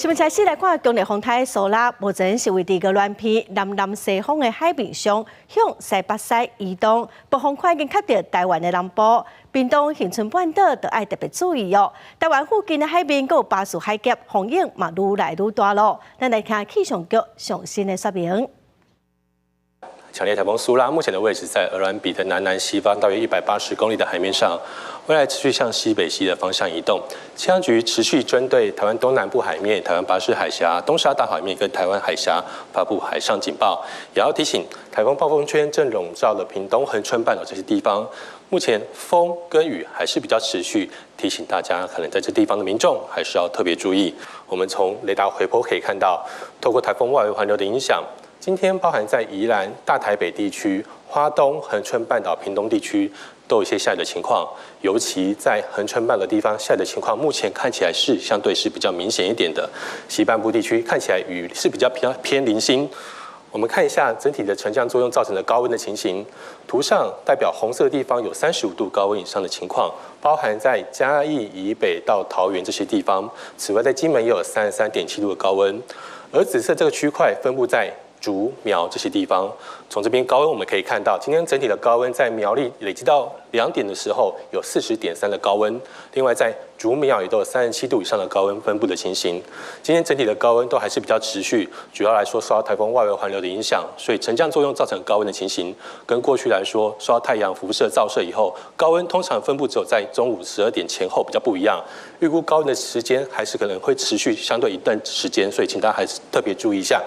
新聞開始來看，強烈風颱蘇拉，目前是位佇鵝鑾鼻南南西方的海面上，向西北西移動。暴風圈已經較著台灣的南部，屏東恆春半島都愛特別注意哦。台灣附近的海面閣有巴士海峽，風湧嘛愈來愈大囉。咱來聽氣象局上新的說明。強烈颱風蘇拉目前的位置在鵝鑾鼻的南南西方，大約180公里的海面上，未來持續向西北西的方向移動。氣象局持續針對台灣東南部海面、台灣巴士海峽、東沙島海面跟台灣海峽發布海上警報，也要提醒颱風暴風圈正籠罩了屏東恆春半島這些地方，目前風跟雨還是比較持續，提醒大家可能在這地方的民眾還是要特別注意。我們從雷達回波可以看到，透過颱風外圍環流的影響，今天包含在宜蘭、大台北地區、花東、恆春半島、屏東地區都有一些下雨的情況，尤其在恆春半島的地方下雨的情況，目前看起來是相對是比較明顯一點的。西半部地區看起來雨是比較偏零星。我們看一下整體的沉降作用造成的高溫的情形，圖上代表紅色的地方有35度高溫以上的情況，包含在嘉義以北到桃園這些地方。此外，在金門也有33.7度的高溫，而紫色這個區塊分布在竹苗這些地方。從這邊高溫我們可以看到，今天整體的高溫在苗栗累積到2點的時候有40.3的高溫，另外在竹苗也都有37度以上的高溫分布的情形。今天整體的高溫都還是比較持續，主要來說受到颱風外圍環流的影響，所以沉降作用造成高溫的情形，跟過去來說受到太陽輻射照射以後，高溫通常分布只有在中午12點前後比較不一樣。預估高溫的時間還是可能會持續相對一段時間，所以請大家還是特別注意一下。